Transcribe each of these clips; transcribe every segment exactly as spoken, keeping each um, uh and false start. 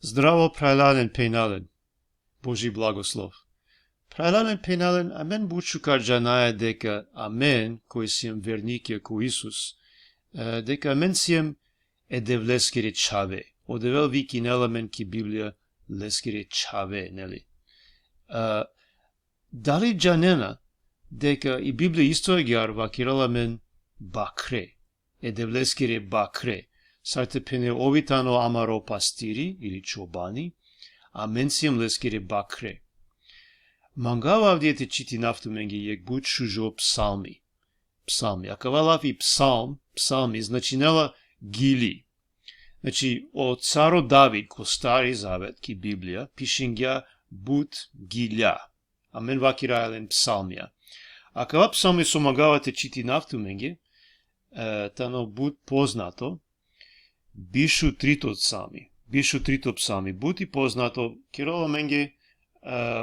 Zdravo, phralalen, phenjalen. Božji blagoslov. Phralalen, phenjalen, amen but šukar džanaja deka amen, koj siem vernike ko Isus, e, deka amen siem e Devleskere čhave. O Devel vikinela amen ki Biblija leskere čhave, neli? E, dali džanena deka i Biblija isto agjaar vakerela amen bakhre, e Devleskere bakhre, sar te phene ov i tano amaro pastiri ili čobani, amen siem leskere bakhre. Mangava avdive te čitinav tumenge jekh but šužo psalmi. Psalmi. Akava lafi psalm, psalmi, značinela gili. Znači, o caro David, ko Stari Zavet, ki Biblija, pišingja but gilja. Amen vakeraja len psalmija. Akava psalmi so mangava te čitinav tumenge, e, tano but poznato, biš u trito psalmi. Biš u trito psalmi. But i poznato, kerela amenge, e,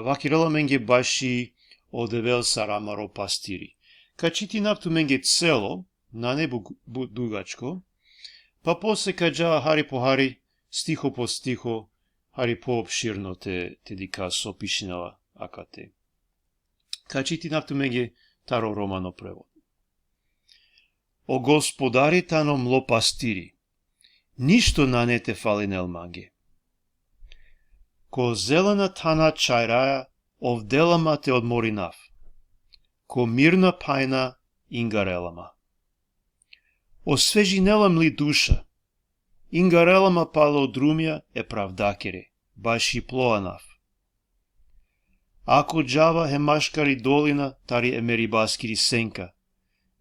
vakerela amenge baši o Devel sar amaro pastiri. Ka čitinav tumenge celo, nane bu-, but dugačko, pa posle ka dža hari po hari, stiho po stiho, hari poopširno te, te dikha so pišinela akate. Ka čitinav tumenge taro romano prevod. O Gospodari tano mlo pastiri, ništo nane te falinel mange. Ko zelena thana čhajraja ov dela ma te odmorinav, ko mirna phajna ingarela ma. Osvežinela mli duša, ingarela ma palo drumja e pravdakere, baši plo anav. Ako džava hem maškari dolina tari e meribaskiri senka,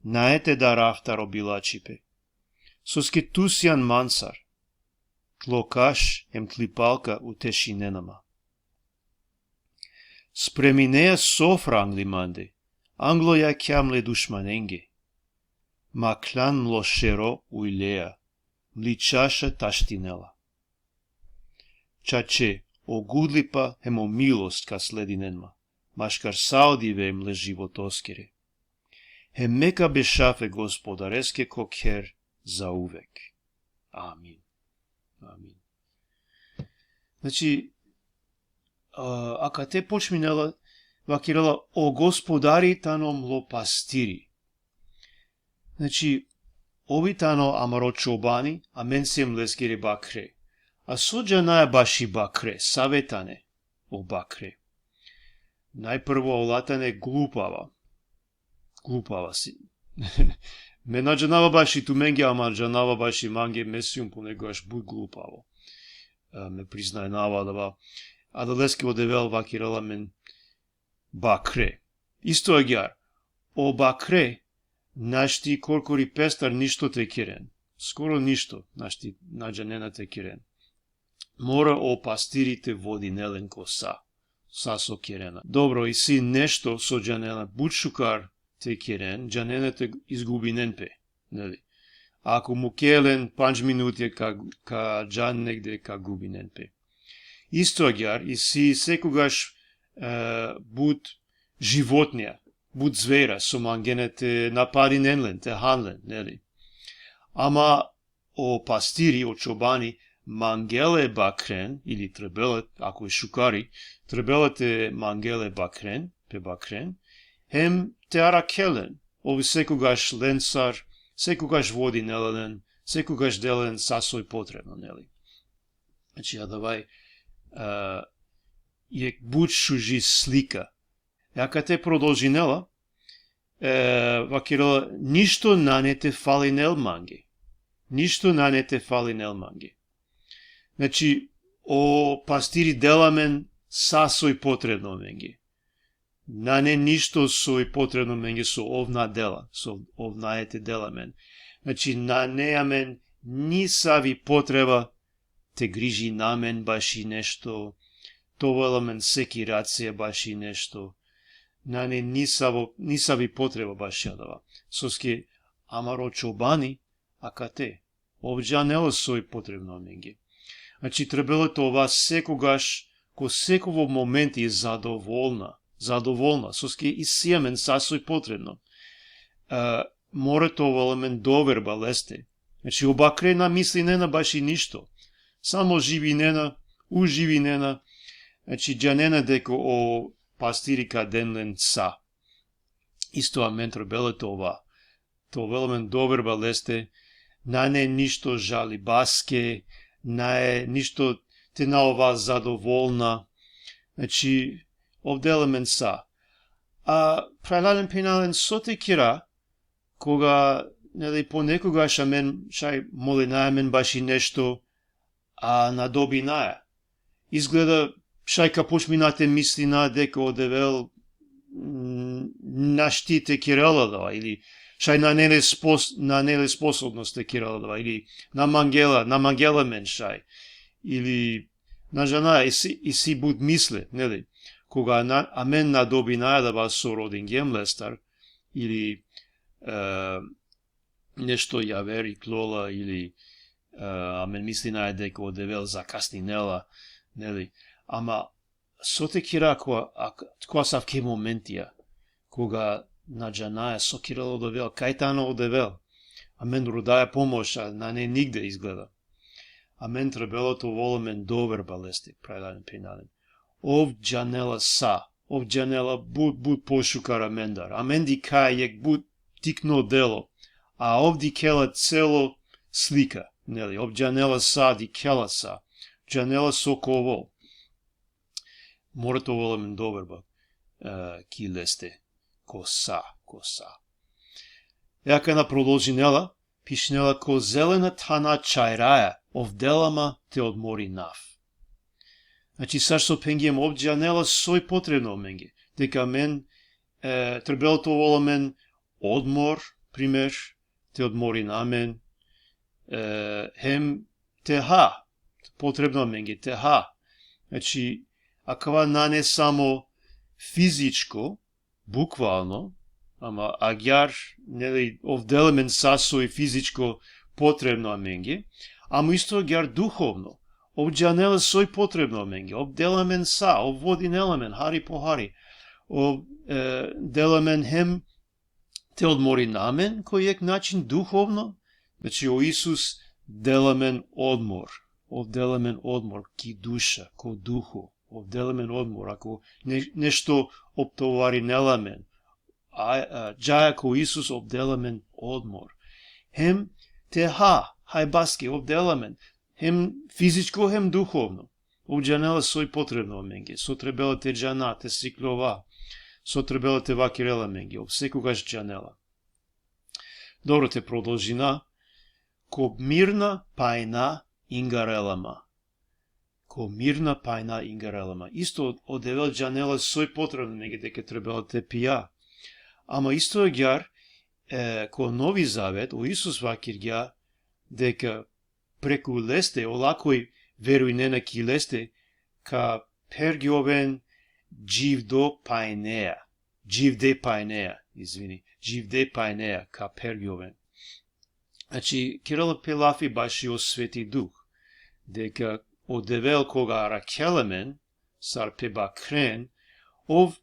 nae te darav taro bilačhipe. Soske tu sian mansar, tlo kaš hem tli palka utešinena ma. Spreminea sofra angli mande, anglo jakha mle dušmanenge. Ma klan mlo šero ujlea, mli čaša taštinela. Čače, o gudlipa hem o milost ka sledinen ma, maškar sa o dive mle životoskere. Hem me ka bešav e Gospodareske ko kher zauvek. Amin. Amin. Znači, a, akate počminela, vakerela, o Gospodari tano mlo pastiri. Znači, ov i tano amaro čobani, amen siem leskere bakhre. A so džanaja baši bakhre, save tane o bakhre? Najprvo ola tane glupava. Glupava si. Me na džanava baši tumenge, ama džanava baši mange, me sium ponekogaš but glupavo. E, me priznajnava adava. Adaleske o Devel vakerela amen bakhre. Isto agjaar, o bakhre našti korkori pestar ništo te keren. Skoro ništo našti na džanena te keren. Mora o pastiri te vodinel len ko sa, sa so kerena. Dobro, isi nešto so džanena but šukar te keren, džanena te izgubinen pe, neli? Ako muke len pandž minutja ka, ka džan negde, ka gubinen pe. Isto agjaar, isi sekogaš, e, but životnja, but zvera, so mangena te napadinen len, te han len, neli? Ama o pastiri, o čobani, mangela e bakhren, ili trebela, ako i šukari, trebela te mangela e bakhren, pe bakhren, hem te arakhel len, ov sekogaš lensar, sekogaš vodinela len, sekogaš dela len sa soj potrebno, neli? Znači, adava i, e, jekh but šuži slika. E akate prodolžinela, e, vakerela, ništo nane te falinel mange. Ništo nane te falinel mange. Znači, o pastiri dela amen sa soj potrebno amenge. Nane ništo soj potrebno amenge so ov na dela, so ov nae te dela amen. Znači, nane amen nisavi potreba te grižina amen baši nešto, te ovel amen sekiracija baši nešto. Nane nisavo, nisavi potreba baši adava. Soske amaro čobani, akate, ov džanela soj potrebno amenge. Znači, trebela te ova sekogaš, ko sekovo momenti zadovolna, zadovolna, soske isi amen sa soj potrebno. E, mora te ovel amen doverba leste. Znači, o bakhre na mislinena baši ništo. Samo živinena, uživinena, znači, džanena deka o pastiri ka den len sa. Isto amen trebela te ova. Te ovel amen dober baleste, nane ništo žalibaske, nane ništo te na ova zadovolna. Znači, ov del amen sa. A phralalen, phenjalen, so te kera, koga, neli, ponekogaš amen šaj molinaja amen baši nešto, a na dobinaja. Izgleda šaj ka počmina te mislina deka o Devel, mm, našti te kerel adava, ili šaj nane le spos-, nane le sposobnost te kerel adava, ili na mangela, na mangela amen šaj, ili na džana, isi, isi but misle, neli? Koga na, amen na dobinaja adava so rodingjem lestar, ili, e, nešto javer iklola, ili, e, amen mislinaja deka o Devel zakasninela, neli? Ama so te kera ko, a, ko asavke momentija, koga na džanaja so kerela o Devel, kaj tano o Devel? Amen rodaja pomoš, a nane nigde, izgleda. Amen trebela te ovel amen dober baleste, phralalen, phenjalen. Ov džanela sa, ov džanela but, but pošukar amendar. Amen dikhaja jekh but tikno delo, a ov dikhela celo slika, neli? Ov džanela sa, dikhela sa, džanela so ka ovel. Mora te ovel amen dober ba, e, ki leste, ko sa, ko sa. E akana prodolžinela, pišinela: ko zelena thana čhajraja ov dela ma te odmorinav. Znači, sar so phengjem, ov džanela soj potrebno amenge. Deka amen, e, trebela te ovel amen odmor, primer, te odmorina amen, e, hem te ha, potrebno amenge te ha. Znači, akava nane samo fizičko, bukvalno, ama agjaar, neli, ov dela amen sa soj fizičko potrebno amenge, ama isto agjaar duhovno. Ov džanela soj potrebno amenge, ov dela amen sa, ov vodinela amen hari po hari, ov, e, dela amen hem te odmorina amen ko jekh način duhovno, znači, o Isus dela amen odmor, ov dela amen odmor ki duša, ko duho, ov dela amen odmor, ako ne-, nešto optovarinela amen, a, a, džaja ko Isus, ov dela amen odmor. Hem te ha, hajbaske, ov dela amen, hem fizičko, hem duhovno. Ov džanela soj potrebno amenge, so trebela te džana, te sikljova, so trebela te vakerel amenge, ov sekogaš džanela. Dobro, te prodolžina: ko mirna pajna ingarela ma. Ko mirna pajna ingarela ma. Isto o Devel džanela soj potrebno amenge, deka trebela te pija. Ama isto agjaar, e, ko Novi Zavet, o Isus vakergja deka preku leste, ola koj verujnena ki leste, ka phergjoven dživdo pajneja. Dživde pajneja, izvini, dživde pajneja ka phergjoven. Znači, kerela pe lafi baši o Sveti Duh, deka o Devel koga arakhela amen, sar pe bakren, ov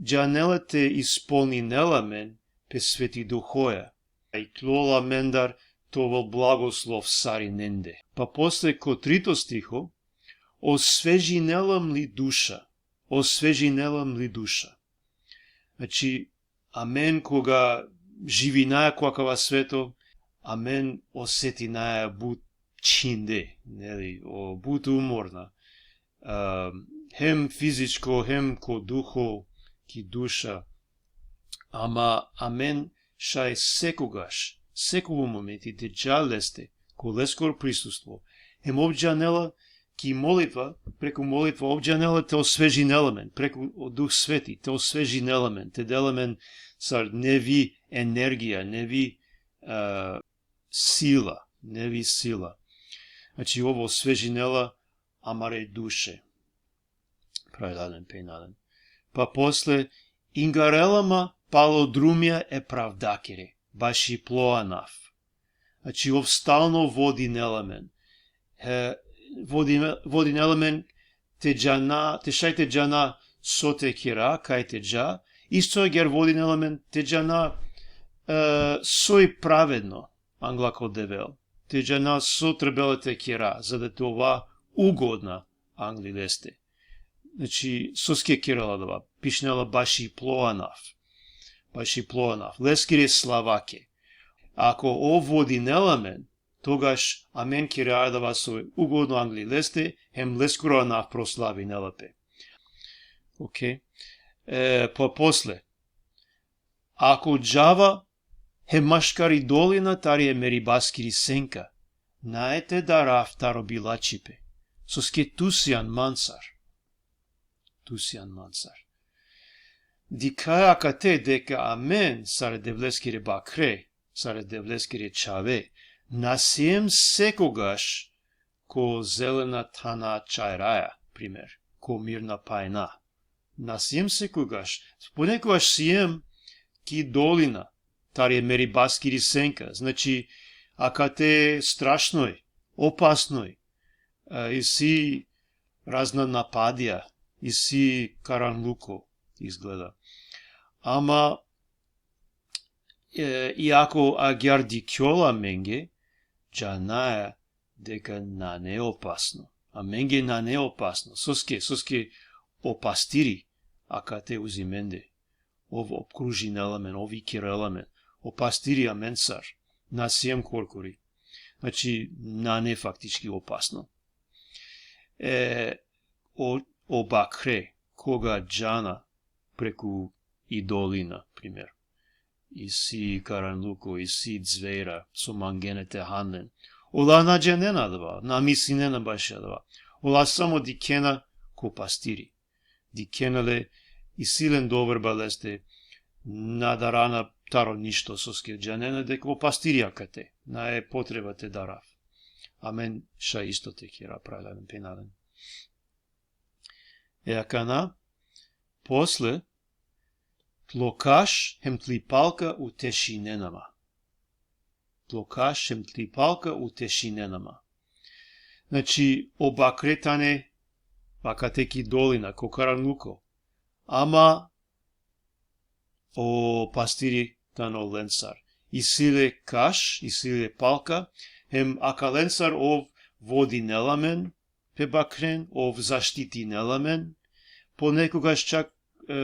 džanela te ispolninela amen pe Sveti Duhoja, a iklola amendar te ovel blagoslov sarinende. Pa posle ko trito stiho: osvežinela mli duša, osvežinela mli duša. Znači, amen koga živinaja ko akava sveto, amen osetinaja but čhinde, neli, o, but umorna. A, hem fizičko, hem ko duho, ki duša. Ama amen šaj sekogaš, sekovo momenti te dža leste, ko leskoro prisustvo. Hem ov džanela ki molitva, preku molitva, ov džanela te osvežinela amen, preku o Duh Sveti, te osvežinela amen, te dela amen sar nevi energija, nevi, a, sila, nevi sila. Znači, ov osvežinela amare duše. Phralalen, phenjalen. Pa posle, ingarela ma palo drumja e pravdakere, baši plo anav. Znači, ov stalno vodinela amen. E, vodine-, vodinela amen te džana, te šaj te džana so te kera, kaj te dža, isto agjaar vodinela amen te džana, e, soj pravedno, angla ko Devel. Te džana so trebela te kera, za da te ova ugodna angli leste. Znači, soske kerela adava, pišinela baši plo anav. Baši plo anav. Leskere slavake. Ako ov vodinela amen, togaš amen kera adava so ugodno angli leste, hem leskoro anav proslavinela pe. Okej. E, pa posle, ako džava hem maškar i dolina tari e meribaskiri senka, nae te darav taro bilačhipe, soske tu sian mancar. Tu sian mancar. Dikhaja akate deka amen sar e Devleskere bakre, sar e Devleskere čhave, na siem sekogaš ko zelena thana čajraja, primer, ko mirna pajna. Na siem sekogaš, ponekogaš siem ki dolina, tari e meribaskiri senka, znači, akate strašnoj, opasnoj, e, isi razna napadija, isi karanluko izgleda. Ama, e, iako agjaar dikhjola amenge, džanaja deka nane opasno. Amenge nane opasno. Soske, soske o pastiri akate uzi mende. Ov opkružinela amen, ov ikerela amen. O pastiri amencar. Na siem korkori. Znači, nane faktički opasno. E, o, o bakre, koga džana preku i dolina, primer. Isi karanluko, isi zvera, so mangena te han len. Ola na džanena adava, na mislinena bašo adava. Ola samo dikhena ko pastiri. Dikhena le, isi len doverba leste, na darana taro ništo, soske džanena deka o pastiri akate, nae potreba te darav. Amen šaj isto te kera, phralalen, phenjalen. E akana, posle, tlo kaš hem tli palka utešinena ma. Tlo kaš hem tli palka utešinena ma. Znači, o bakre tane akate ki dolina, ko karanluko. Ama o pastiri tano lencar. Isi le kaš, isi le palka, hem akalencar ov vodinela amen pe bakren, ov zaštitinela amen, ponekogaš čak, e,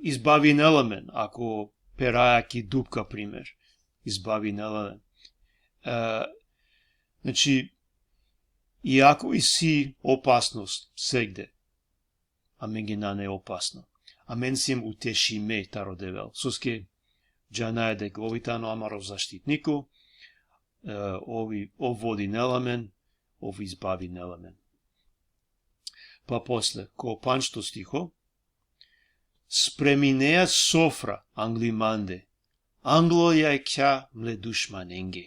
izbavinela amen, ako peraja ki dupka, primer, izbavinela amen. E, znači, iako isi opasnost segde, amenge nane opasno. Amen siem utešime taro Devel. Soske džanaja deka ov i tano amaro zaštitniko, e, ov i, ov vodinela amen, ov izbavinela amen. Pa posle, ko pandžto stiho, spreminea sofra angli mande, anglo jakha mle dušmanenge.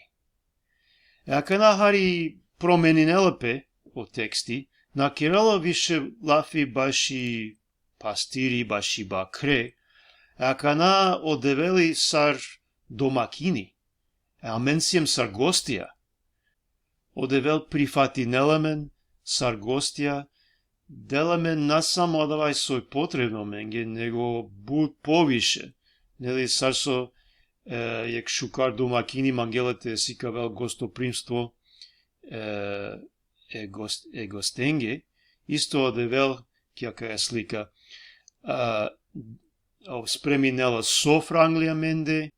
E akana hari promeninela pe o teksti, na kerela više lafi baši pastiri, baši bakre, e akana o Devel i sar domakini, e amen siem sar gostija. O Devel prifatinela amen sar gostija, dela amen na samo adava so i potrebno amenge, nego but poviše. Neli, sar so, e, jekh šukar domakini mangela te sikavel gostoprimstvo, e, e gost-, e gostenge, isto o Devel ki akaja slika, a, o spreminela sofra angli amende,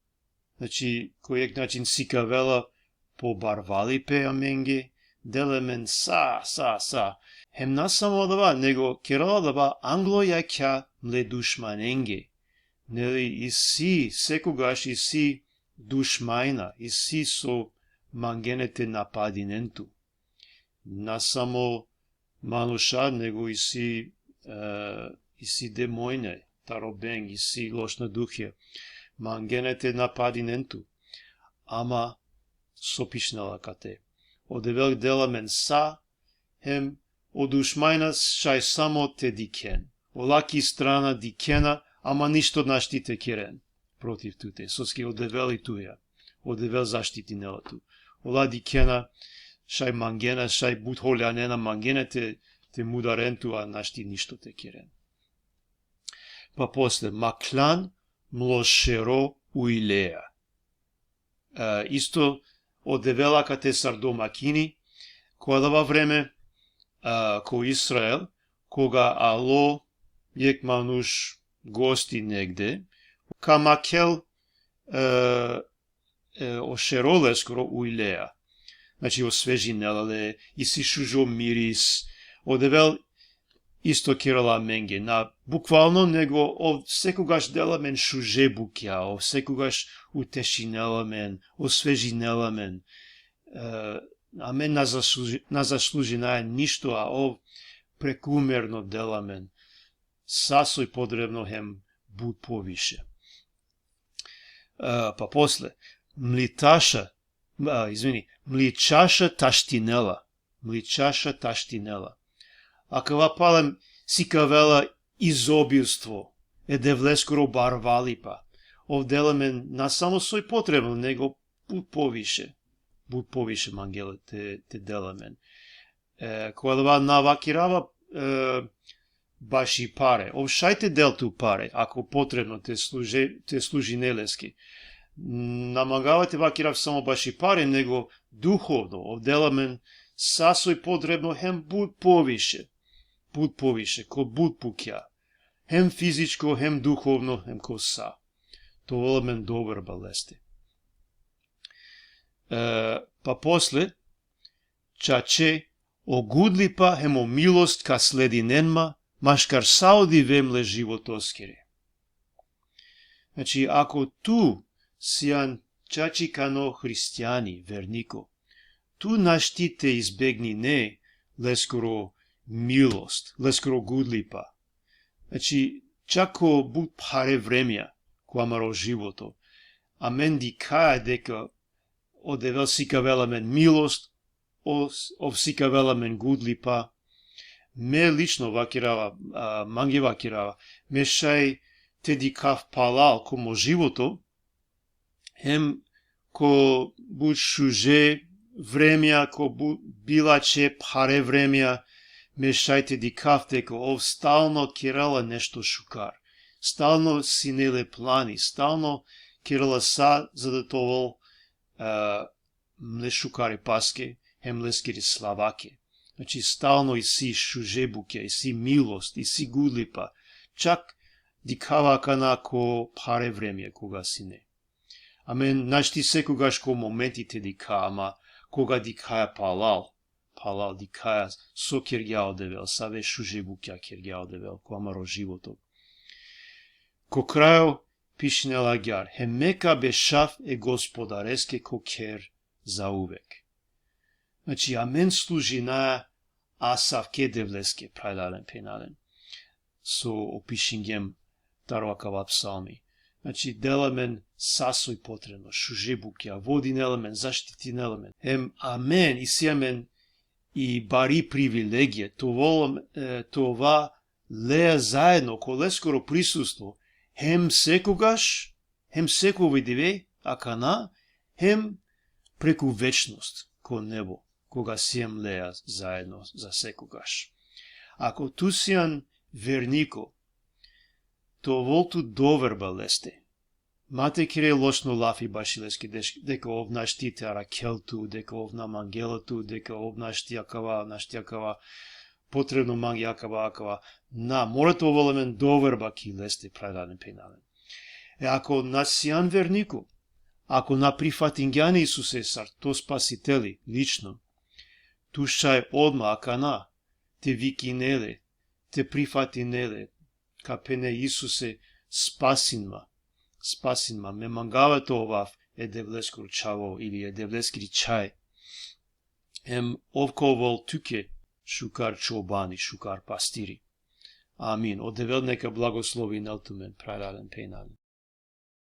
znači, ko jekh način sikavela po barvalipe amenge, dela amen sa, sa, sa. Hem na samo adava, nego kerela adava anglo jakha mle dušmanenge. Neli, isi, sekogaš isi dušmajna, isi so mangena te napadinen tu. Na samo manuša, nego isi, e, isi demonja, taro beng, isi lošna duhija. Mangena te napadinen tu. Ama so pišinela akate. O Devel dela amen sa, hem o dušmajna šaj samo te dikhen. Ola ki strana dikhena, ama ništo našti te keren protiv tute. Soske o Devel i tuja. O Devel zaštitinela tu. Ola dikhena, šaj mangena, šaj but holjanena, mangena te, te mudaren tu, a našti ništo te keren. Pa posle, maklan mlo šero ujlea. E, isto o Devel akate sar domakini, ko adava vreme, e, ko Izrael, Koga alo jekh manuš gosti negde, ka makhel, e, e, o šero leskoro ujlea. Znači, osvežinela le, isi šužo miris, o Devel isto kerela amenge, na bukvalno, nego ov sekogaš dela amen šuže bukja, ov sekogaš utešinela amen, osvežinela amen. E, amen na zasluži-, na zaslužinaja ništo, a ov prekumerno dela amen sa soj potrebno hem but poviše. E, pa posle, mlitaša, a, izvini, mličaša taštinela, mličaša taštinela. Akava palem sikavela izobilstvo, e Devleskoro barvalipa. Ov dela amen na samo soj potrebno, nego but poviše. But poviše mangela te, te dela amen. E, ko adava na vakirava, e, baši pare. Ov šaj te del tu pare, ako potrebno te služe-, te služine leske. Na mangava te vakirav samo baši pare, nego duhovno. Ov dela amen sa soj potrebno hem but poviše. But poviše, ko but bukja. Hem fizičko, hem duhovno, hem ko sa. To ovela amen doverba leste. E, pa posle, čače, o gudlipa hem o milost ka sledinen ma, maškar sa o dive mle životoskere. Znači, ako tu sian čačikano hristijani, verniko, tu našti te izbegnine leskoro milost, leskoro gudlipa. Znači, čak ko but phare vremja, ko amaro životo, amen dikhaja deka o Devel sikavela amen milost, o, ov sikavela amen gudlipa. Me lično vakirava, a, mange vakirava, me šaj te dikhav palal ko mo životo, hem ko but šuže vremja, ko bu-, bilače phare vremja, me šaj te dikhav deka ov stalno kerela nešto šukar. Stalno sine le plani, stalno kerela sa za da te ovel, e, mle šukaripaske, hem leskere slavake. Znači, stalno isi šuže bukja, isi milost, isi gudlipa. Čak dikhava akana ko phare vremja koga sine. Amen našti sekogaš ko momenti te dikha, ama koga dikhaja palal, palal dikhaja so kergja o Devel, save šuže bukja kergja o Devel ko amaro životo. Ko krajo pišinela agjaar: Hem me ka bešav e Gospodareske ko kher zauvek. Znači, amen služinaja asavke Devleske, phralalen, phenjalen. So opišingjem taro akava psalmi. Znači, dela amen sa soj potrebno, šuže bukja, vodinela amen, zaštitinela amen. Hem amen, isi amen i bari privilegija, te ovel, e, te ova leja zaedno, ko leskoro prisustvo, hem sekogaš, hem sekova dive akana, hem preku večnost ko nebo, koga siem leja zaedno za sekogaš. Ako tu sian verniko, te ovel tu doverba leste. Ma te kere lošno lafi baši leske, deš-, deka ov našti te arakhel tu, deka ov na mangela tu, deka ov našti akava, našti akava, potrebno mange akava, akava. Na, mora te ovel amen doverba ki leste, phralalen, phenjalen. E, ako na sian verniko, ako na prifatingjan e Isuse sar to Spasiteli lično, tu šaj odma akana te vikine le, te prifatine le, ka phene: Isuse, spasin ma, spasin ma, me mangava te ovav e Devleskoro čhavo ili e Devleskiri čhaj. Hem ov ka ovel tuke šukar čobani, šukar pastiri. Amin. O Devel neka blagoslovinel tumen, phralalen, phenjalen.